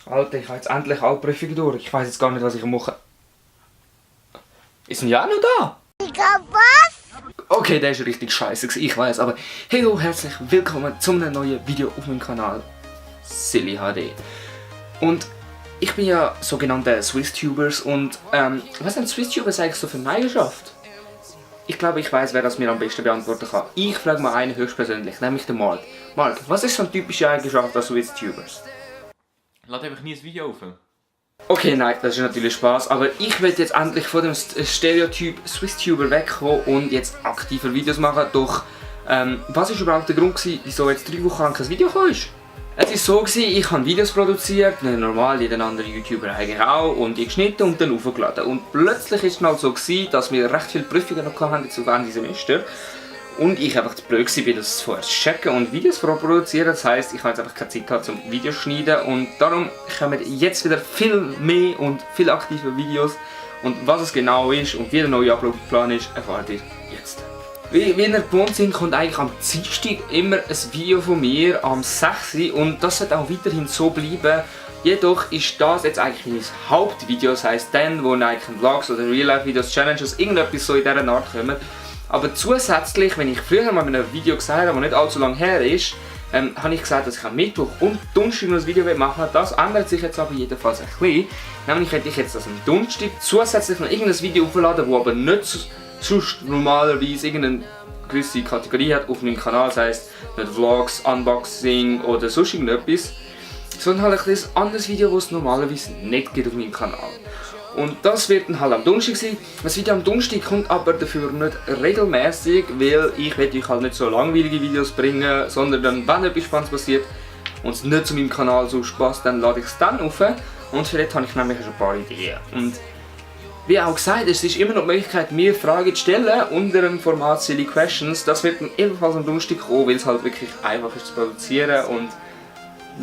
Alter, ich habe jetzt endlich alle Prüfungen durch. Ich weiß jetzt gar nicht, was ich mache. Ist ein Jano da? Was? Okay, der ist richtig scheiße, ich weiß, aber hallo, herzlich willkommen zu einem neuen Video auf meinem Kanal Silly HD. Und ich bin ja sogenannter SwissTubers und was sind SwissTubers eigentlich so für eine Eigenschaft? Ich glaube, ich weiß, wer das mir am besten beantworten kann. Ich frage mal einen höchstpersönlich, nämlich den Mark. Mark, was ist so eine typische Eigenschaft als SwissTubers? Lass einfach nie ein Video auf. Okay, nein, das ist natürlich Spaß, aber ich will jetzt endlich von dem Stereotyp SwissTuber wegkommen und jetzt aktiver Videos machen. Doch, was war überhaupt der Grund, wieso jetzt 3 Wochen lang kein Video kam? Es war so, ich habe Videos produziert, normal, jeder andere YouTuber eigentlich auch, und die geschnitten und dann hochgeladen. Und plötzlich war es dann halt so, dass wir recht viele Prüfungen noch hatten zu Ende Semester. Und ich einfach zu blöd war, das vorher zu checken und Videos vorproduzieren. Das heisst, ich habe jetzt einfach keine Zeit gehabt zum Videos schneiden. Und darum kommen jetzt wieder viel mehr und viel aktive Videos. Und was es genau ist und wie der neue Ablaufplan ist, erfahrt ihr jetzt. Wie ihr gewohnt sind, kommt eigentlich am Dienstag immer ein Video von mir am 6. Und das wird auch weiterhin so bleiben. Jedoch ist das jetzt eigentlich mein Hauptvideo. Das heisst, dann, wo eigentlich Vlogs oder Real-Life-Videos, Challenges, irgendetwas so in dieser Art kommen. Aber zusätzlich, wenn ich früher mal in einem Video gesagt habe, das nicht allzu lange her ist, habe ich gesagt, dass ich am Mittwoch und Donnerstag noch ein Video machen will. Das ändert sich jetzt aber jedenfalls ein bisschen. Nämlich hätte ich jetzt das am Donnerstag zusätzlich noch irgendein Video aufgeladen, das aber nicht sonst normalerweise irgendeine gewisse Kategorie hat auf meinem Kanal. Das heisst, nicht Vlogs, Unboxing oder sonst irgendetwas. Sondern halt ein anderes Video, das es normalerweise nicht gibt auf meinem Kanal. Und das wird dann halt am Donnerstag sein. Das Video am Donnerstag kommt aber dafür nicht regelmäßig, weil ich will euch halt nicht so langweilige Videos bringen, sondern dann, wenn etwas Spannendes passiert und es nicht zu meinem Kanal so passt, dann lade ich es dann auf. Und für das habe ich nämlich schon ein paar Ideen. Und wie auch gesagt, es ist immer noch die Möglichkeit, mir Fragen zu stellen unter dem Format Silly Questions. Das wird dann ebenfalls am Donnerstag kommen, weil es halt wirklich einfach ist zu produzieren und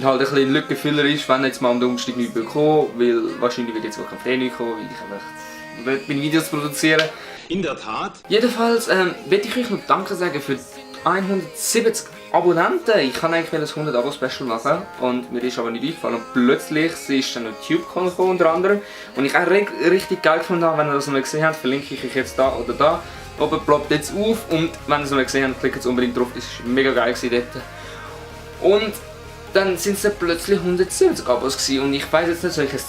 halt ein bisschen Lückenfüller ist, wenn jetzt mal am Donnerstag nichts bekommen, weil wahrscheinlich wird jetzt auch kein Training kommen, weil ich einfach meine Videos produzieren. In der Tat. Jedenfalls möchte ich euch noch Danke sagen für 170 Abonnenten. Ich kann eigentlich ein 100 Abo-Special machen und mir ist aber nicht eingefallen. Und plötzlich ist dann noch YouTube gekommen unter anderem. Und ich auch richtig geil gefunden habe, wenn ihr das noch mal gesehen habt, verlinke ich euch jetzt da oder da. Oben ploppt jetzt auf und wenn ihr es noch mal gesehen habt, klickt jetzt unbedingt drauf. Das war mega geil dort. Und dann sind es dann plötzlich 170 Abos gewesen. Und ich weiß jetzt nicht, soll ich ein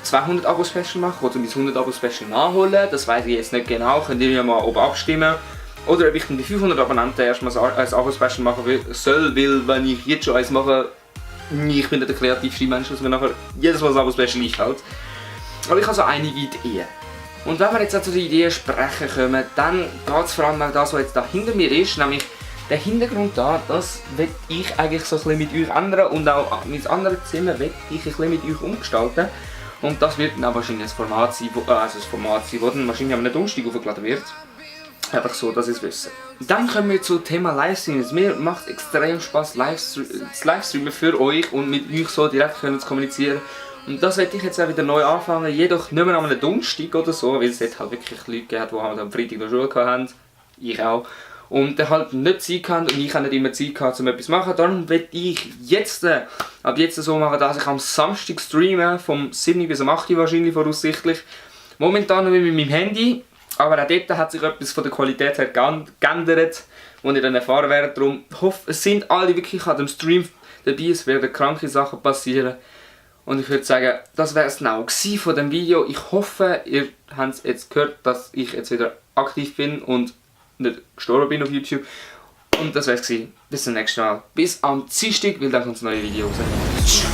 200 Abo-Special machen oder mein 100 Abo-Special nachholen? Das weiß ich jetzt nicht genau, könnt ihr ja mal oben abstimmen. Oder ob ich dann bei 500 Abonnenten erstmal ein Abo-Special machen soll, weil wenn ich jetzt schon eins mache, ich bin nicht der kreativste Mensch, dass mir nachher jedes Mal ein Abo-Special einfällt. Aber ich habe so einige Ideen. Und wenn wir jetzt zu den Ideen sprechen kommen, dann geht es vor allem um das, was jetzt da hinter mir ist, nämlich der Hintergrund da, das will ich eigentlich so ein bisschen mit euch ändern und auch mein anderes Zimmer will ich ein bisschen mit euch umgestalten. Und das wird dann auch wahrscheinlich ein Format sein, das dann wahrscheinlich am Donnerstag aufgeladen wird. Einfach so, dass ihr es wisst. Dann kommen wir zum Thema Livestreams. Mir macht extrem Spaß, Livestreamen für euch und mit euch so direkt zu kommunizieren. Und das werde ich jetzt auch wieder neu anfangen, jedoch nicht mehr an einem Donnerstag oder so, weil es halt wirklich Leute gibt, die halt am Freitag noch Schule hatten. Ich auch. Und der halt nicht Zeit hatten und ich habe nicht immer Zeit gehabt, um etwas zu machen. Darum werde ich jetzt, ab jetzt so machen, dass ich am Samstag streame, vom 7 bis am 8 wahrscheinlich voraussichtlich. Momentan nur mit meinem Handy, aber auch dort hat sich etwas von der Qualität her geändert, wo ich dann erfahren werde. Darum hoffe, es sind alle wirklich an dem Stream dabei, es werden kranke Sachen passieren. Und ich würde sagen, das wäre es genau von dem Video. Ich hoffe, ihr habt es jetzt gehört, dass ich jetzt wieder aktiv bin und nicht gestorben bin auf YouTube. Und das wär's gewesen. Bis zum nächsten Mal. Bis am Dienstag, weil dann kommt das neue Video raus.